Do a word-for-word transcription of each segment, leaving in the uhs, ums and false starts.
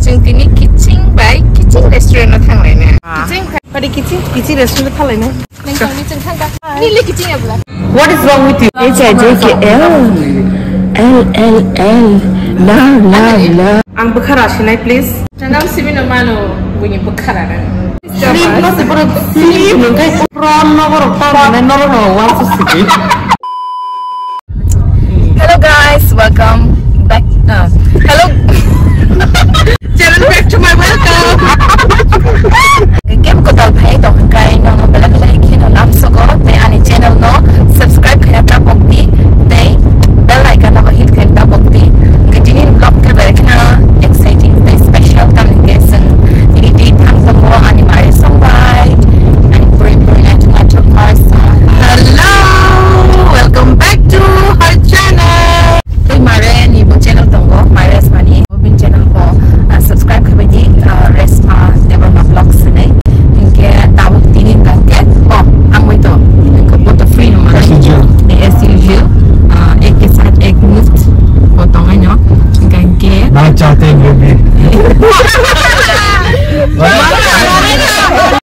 Chwng tini kiching bai kiching restaurant o thanglaina. Kiching bai kiching, kiching restaurant o thanglaina. Nang tongni chwng thangkha. Nili kiching abla. What is wrong with you? H I J K L. L L L. Love, love, love. Ang bwkha rasinai, please. Channel simi no mano, buini bwkha rana. Sleep no se pura sleep no kai prawn no borok ta mane no no wa su sigi. Hello guys, welcome back. Uh, hello. Channel back to my welcome. Game ko tal phai to kai no no bela bela kheno lam sogo te ani channel no subscribe khaina ta bokti te bell icon no hit khaina ta bokti. Ke tini vlog ke bela khena exciting te special kam ke sen. Tini ti thang sogo ani mare song bai. Ani puri puri na chunga chuk. Hello, welcome back to her channel. Tei Mare ni bo channel tongo, Mare Asmani. Bo bini channel bo, ah, subscribe khabai di, ah, Resma Debbarma Vlogs hinwi. Hinkhe tabuk tini tongkhe, oh, ang bai to, hinkhe bo to free no mano. As usual. Eh, as usual. Ah, ek ke saath ek muft bo tongai no. Hinkhe, hinkhe. Na chate hue bhi.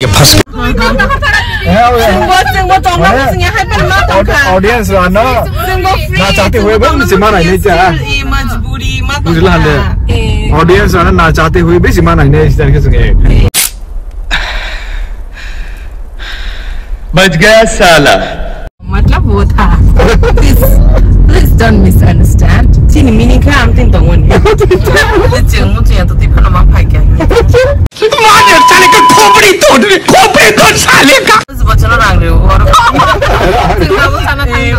Ye phas Chwngbo, chwngbo tongnai, chwngya hai pen ma tongkha. Audience rano na chate hue bhi se manai nai cha. Bujhla hande. Audience rano na chate hue bhi se manai nai cha ke chwng. Bach gaya sala. Matlab wo tha. Please, please don't misunderstand. Chini meaning kha am tin tongoni. Chwng mu chwngya to tiphano ma phai kya. मार साले का खोपड़ी तोड़ दे, खोपड़ी तोड़ साले का। Bochano rang rw.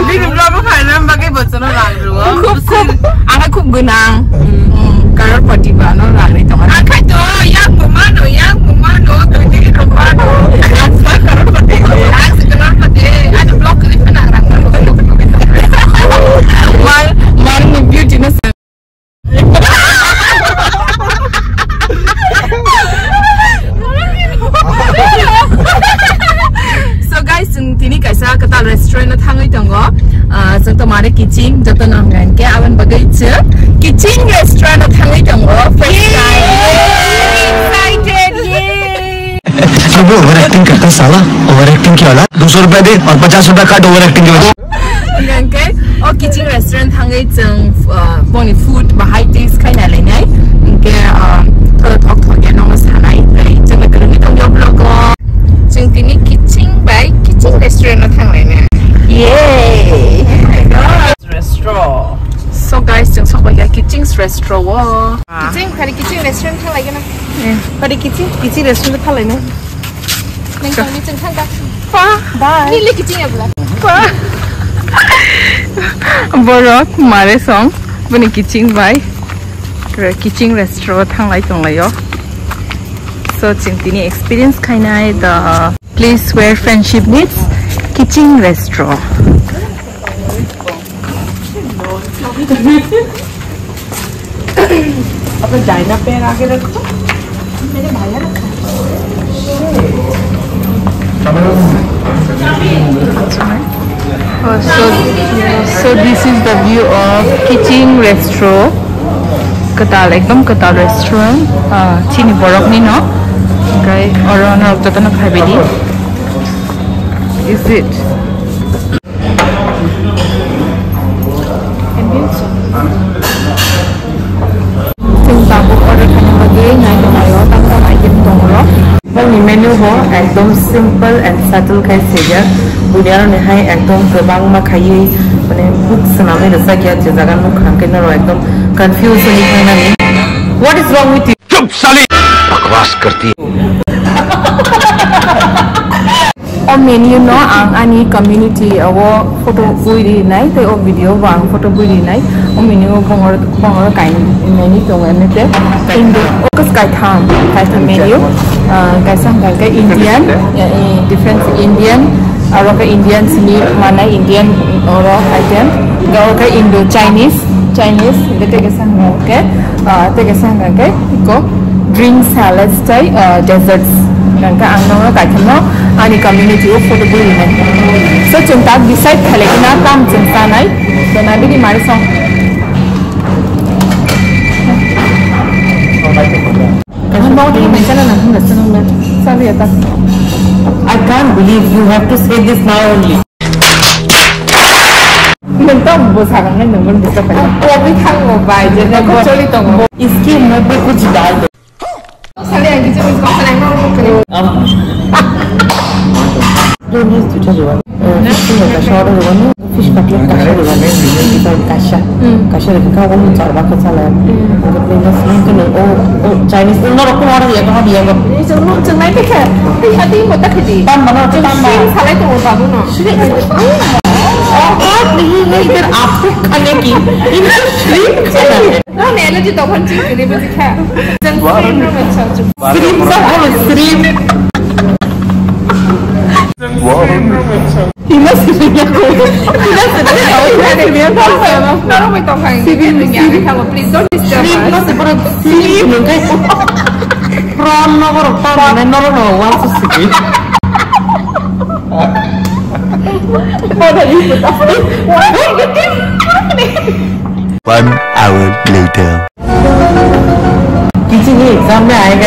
Bini vlog khaina bagwi bochano rang rw. Khub, khub, ang khub gwnang. Hmm, crorepati ba no rang rw tong. Ang khai to, yang bo mano, yang bo mano, to ni ko mano. Ang sa crorepati, ang sa crorepati. Ano vlog ni phana rang rw. Mar, mar ni beauty na sa. So guys, chwng tini kaisa kwtal restaurant o thangwi tongo. Ah, chwng to mare kiching, joto no hwnka hinkhe aboni bagwi chwng kiching restaurant o thangwi tongo. First time. Yay! Excited, yay! अब over acting करता साला, over acting क्या वाला? दो सौ रुपए दे और पचास रुपए काट ओवर एक्टिंग के वजह से। Hingke o kiching restaurant thangwi chwng, uh, boni food bahai taste khaina lainai. Hingke, uh, thok thok ya nongno sanai. Tei chwngno kwrwngwi tongya vlog o. Chwng tini kiching bai kiching restaurant o thanglaina. Yay! Restaurant. So guys, chwng sokbaikha kiching restaurant o. Kiching phari kiching restaurant thanglaigana. Eh, phari kiching, kiching restaurant thanglaina. Nang tongni chwng thangkha. Pa. Bye. Nili kiching abla. Pa. Borok mare song bini kiching bai kiching restaurant thanglai tonglaio. So chwng tini experience khainai the place where friendship meets kiching restaurant. अपना डायना पैर आगे रखो, मेरे भाई रखो। Oh, so, so this is the view of Kiching Restaurant. Kwtal, ekdom kwtal restaurant. Ah, chini borok ni no. Kai oro no joto no phai bidi. Is it? Chwng tabuk order khaina bagwi nai tonglaio, tamo tamo item tongo oro. Bongni menu bo ekdom simple and subtle khai swijak. Buini aroni hai ekdom kwbangma khaiwi, mane, book swnamwi rwchak ya, je jaga nukha hwnkhe norok ekdom confuse wngwi thangnani. What is wrong with you? चुप साले! बकवास करती है। O menu no ang ani community o photo bui rinai tei o video bo ang photo bui rinai. O menu o bongor bongor kain menu tongo, emite Indo o kaitham kaitham menu, ah, kaisa hwnkha khe Indian, eh, different Indian, aro khe Indian sini manai Indian oro item, aro khe Indo Chinese, Chinese, hwnkhe tei kaisa hwnkha khe, ah, tei kaisa hwnkha khe iko drinks, salads tei, ah, desserts. Hwnkhe ang nono kaitham no ani community o photo bui rinai. So chwng tak decide khailai na tam chwng chanai. Tei na bini mari song. Ano na hwnna swnamna. Sorry, ata. I can't believe you have to say this now only. Nwng tamo bwsa kang nai nwng bwsa kang. Kobi thango bai, je nokho choli tongo. Iske muh pe kuch dal do. Sale ang kichu bwsa kang nai nwng bwsa kang. Am. Please, duita jiwan. Fish cutlet kaisa rwgani, kaisa. Hmm. Kaisa rwgani, kha omo char bakha chala. Hmm. Omo plain rice, nung khe nung, o, o Chinese, nung norok kung order ya, kha ya. Ni jong nung jong nai khe, kha ya di mo ta khe di. Tam mano, tam ma. Shrimp salai tongo babu no. Shrimp. Oh God, nahi, nahi, idhar aap to khane ki, idhar shrimp khana hai. No, ne allergy tokon chini khe di buji kha. Jong shrimp no manchal chu. Shrimp sa bolo, shrimp. Hino sibin ya ko. Hino sibin ya ko. Hino sibin ya ko. Norok bai tong khai. Sibin, sibin. Please don't disturb us. Sibin no se pura sibin nung kai. Prawn no borok ta mane norok no wan su sibin. One hour later. Kiching ni exam le ai ga.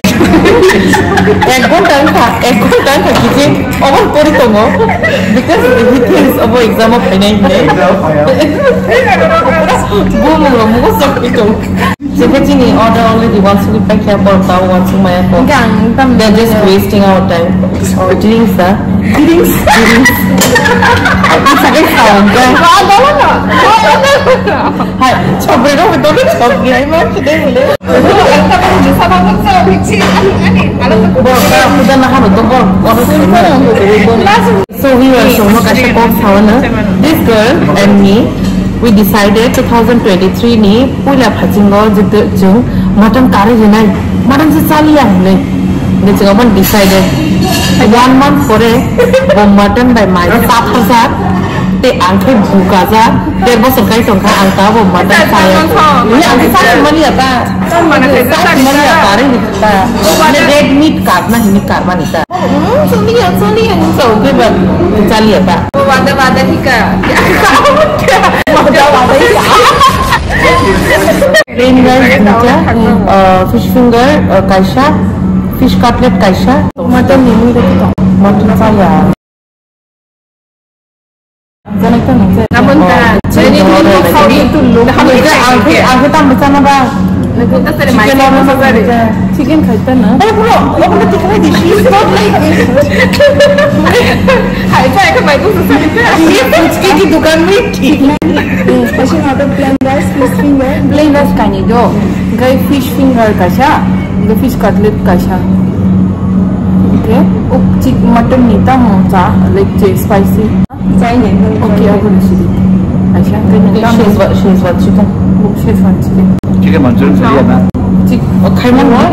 Ek ghonta wngkha, ek ghonta wngkha kiching. Obo pori tongo. Because he thinks obo exam o phainai hinwi. Bumung rok mugo sok pi tongo. Jekhe chini order already wansugwi paikha, borok tao wansuk maya kho. Hwnkhe ang tam. They're just wasting our time. Drinks, ah? Drinks? Drinks. It's a big sound, right? Hai, chopre no, betul ni chop gilai ma, kide bole. Bo, ka, udah nahan, udah, bo, bo, So viewers, chwngno kaisa kok sao na. This girl and me, we decided two thousand twenty-three ni puila phasingo je chwng mutton curry rinai, mutton se chaliya hinwi. Hinwi chwng omo decided. One month pore bo mutton bai mai chapharjak, tei ang khe bukajak. Der bosor kai tongkha ang ta bo mutton chaya. Ang chaya mani ata. Chaya mani ata, are ni ta. Red meat karna hini karmani ta. Hmm, chaliya, chaliya, nung chao khe ba, chaliya ta. Wada, wada, hika. Wada, wada, hika. Plain rice duita, uh, fish finger, uh, kaisa, fish cutlet kaisa. Mutton ni mui roti tong. Mutton chaya. Namun ta, jadi ni mau kau itu look. Aku, aku, aku tambah sana ba. Chicken order sa sari. Chicken khaita na? Eh, bro, obo na tikha di. She's not like this. Hai, hai, ka mai ko sa sari. Ye puchki ki dukan mein thik nahi. Special order plain rice, fish finger. Plain rice kani do. Gai fish finger kaisa, gai fish cutlet kaisa. Okay, ok, chik mutton ni ta mo cha, like, spicy. Okay, abo ni sidi. Acha, kani tam. Szechuan, Szechuan chicken. Szechuan chicken. Chicken Manchurian sari na? Chik, oh, khai man wa?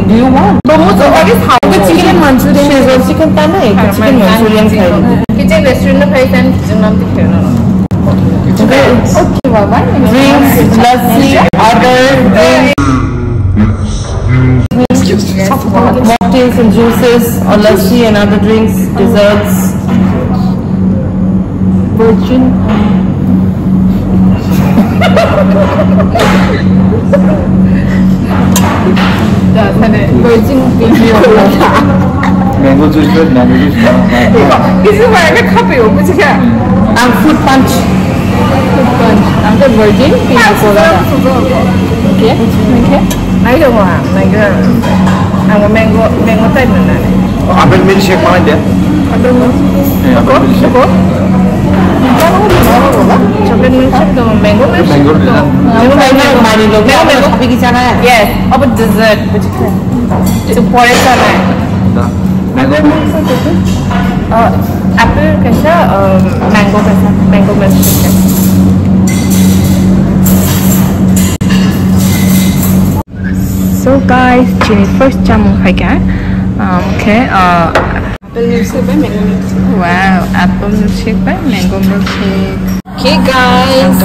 Do you want? But most of all is how the chicken Manchurian. Szechuan chicken ta na, chicken Manchurian khai. Kitchen restaurant na khai tan, kitchen nam dikhe na. Okay. Okay, baba. Drinks, lassi, other drinks. Mocktails and juices, or lassi and other drinks, desserts. Virgin. Virgin. Mango juice, mango juice. Kisi ba ka khape o, buji kha. Ang fruit punch. Fruit punch. Ang khe virgin pina colada. Okay. Okay. Nai dong ah, nai dong. Ang mango, mango type na na. Apple milkshake mana dia? Apple milkshake. Ako? Ako? Chocolate milkshake dong, mango milkshake dong. Mango milkshake. Mango milkshake. Yes. Apa dessert? Buji kha. Itu pore sana. Mango. Uh, apple kaisa, um, mango kaisa, mango milkshake kaisa. So guys, chini first chamung hai ka, um, okay, uh, apple milkshake bai mango milkshake. Wow, apple milkshake bai mango milkshake. Okay guys.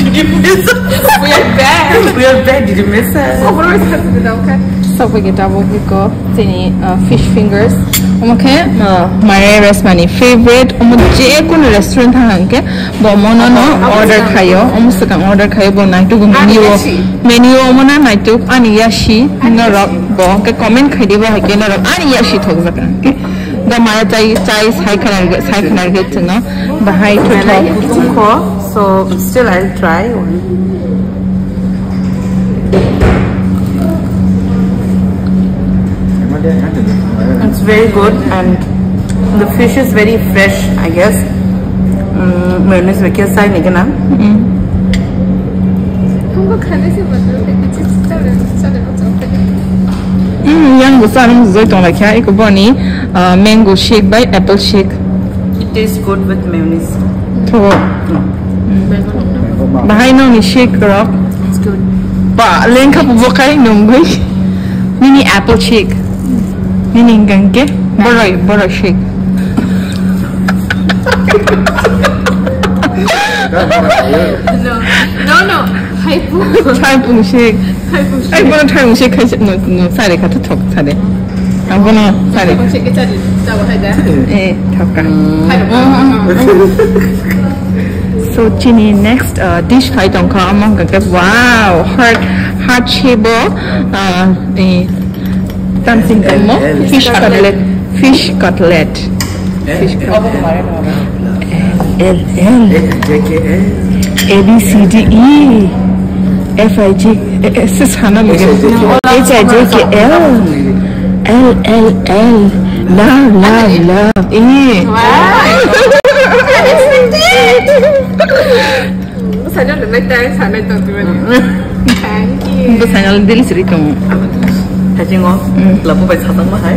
Did you miss us? We are back. We are back. Did you miss us? Oh, we're back. Okay. Sok bai khe tabuk iko chini, uh, fish fingers. Omo khe, uh, Maria Resmani favorite. Omo je kono restaurant thang hwnkhe bo omo no no order khaio. Omo swkang order khaio bo naituk menu o. Menu o omo na naituk ani yasi norok bo hwnkhe comment khai di bo hai khe norok ani yasi thok jaka hwnkhe. Da maya chai, chai sai khana, sai khana rwgwi chwngno bahai thotho. So still I'll try one. It's very good and the fish is very fresh, I guess. Mm, mayonnaise bai khe sai ni gana. तुमको खाने से मतलब है कि चिप्स चले चले बच्चों पे। Hmm, yang bo sa nung zoi tong lai kha, iko boni, uh, mango shake bai apple shake. It tastes good with mayonnaise. Tho. Bahai nong ni shake rok. It's good. Ba, lengkha bo kai nungwi. Nini apple shake. Nini gangke. Boroi, boroi shake. No, no, no. Hai pung. Hai pung shake. Hai pung shake. Ai, bono hai pung shake khai no, no, sare kha thok sare. Ang bono sare. Hai pung shake chari, chabo hai da. Eh, thok ka. Hai pung. So, chini next, uh, dish khai tong kha, among ka, wow, heart, heart shape o, uh, eh, Tamsing tongmo, fish cutlet, fish cutlet. Fish cutlet. L, L. A, B, C, D, E, F, I, J, eh, eh, sis hana lagi. H, I, J, K, L. L, L, L. Love, love, love. E. Wow. Bwsano nwngnai tei sanai tongtwmani. Thank you. Bwsano dil sri tongo. Hajingo, mm, labu bai satang ma hai.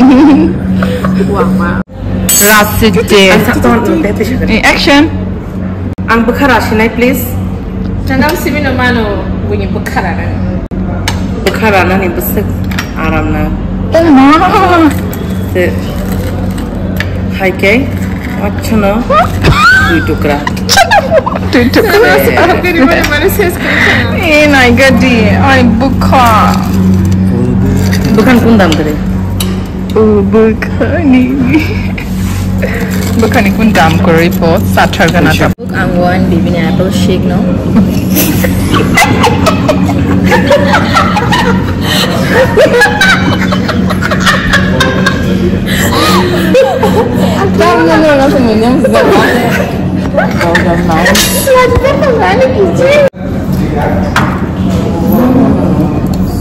Wah, ma. Rasite. Ang sak ton, tei pisa. Eh, action. Ang bwkha rasinai, please. Channel simi no mano, buini bwkha rana. Bwkha ranani bwswk aram na. Oh, ma. Te, hai khe, achano, dui tukra. Dui tukra. Eh, nai gadi, ai bwkha. Bwkhan kun dam kare? O bwkhani. Bwkhani kun dam kwrwi po, sathar gana ta. Ang wan bibini apple shake no.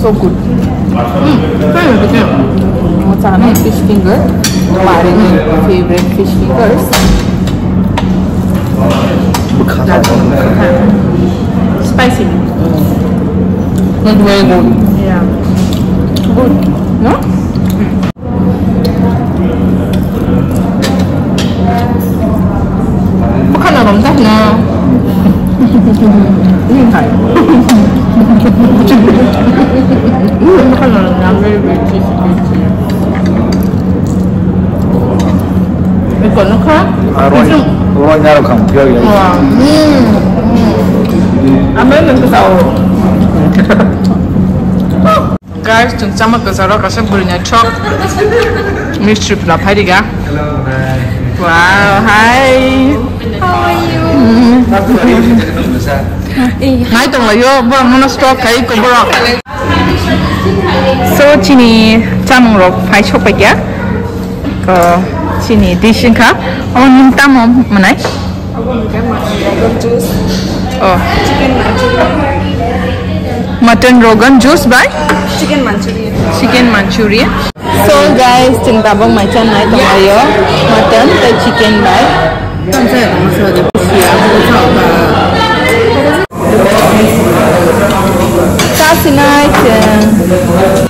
So good. Mm, very good. What's our fish finger? My favorite fish fingers. Spicy. Not very good. Yeah. Good. No? Bwkhano romjakno. Bwkhano romjak very very tasty. Iko nukha. Roi narok kham phiyok ya. Amai nang kau. Guys, chwng chama kwcharo kaisa bwrwi naithok. Mystery pla phai riga. Wow, hi. How are you? Nai tong layo, borok mono stop khai ko borok. So chini chamung rok phai sok pai kya. Ko chini dish wngkha. O nwng tamo mwnai? Abo hwnkhe mutton rogan juice. Oh. Chicken manchurian. Mutton rogan juice bai? Chicken manchurian. Chicken manchurian. So guys, chwng tabuk mai chanai tonglaio. Mutton tei chicken bai. Chasinai chwng.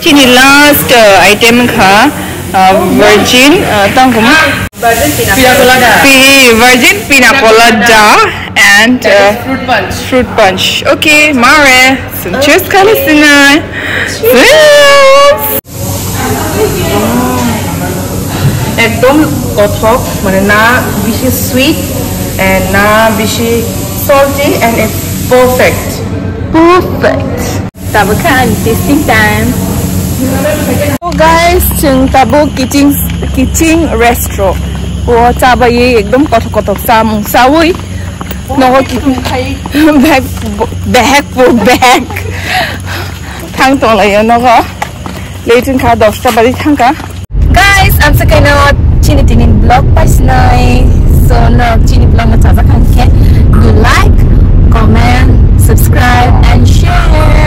Chini last, uh, item kha, uh, virgin, uh, tang koma? Virgin pina colada. Pi-, virgin pina colada. And uh, fruit punch. Fruit punch. Okay, mare. Chwng cheers khalasina. Cheers. Ekdom kothok, mane na bishi sweet and na bishi salty and it's perfect. Perfect. Tabuk kha ani tasting time. So guys, chwng tabuk Kiching, Kiching Restaurant o chabai ekdom kothok kothok chamung chawi nogo ki bag bag bag thang tonglaio nogo. Late wngkha, dosta bari thangkha. Guys, amsa kaino chini tini vlog paisinai. So no chini vlog no chajak khan khe like, comment, subscribe and share.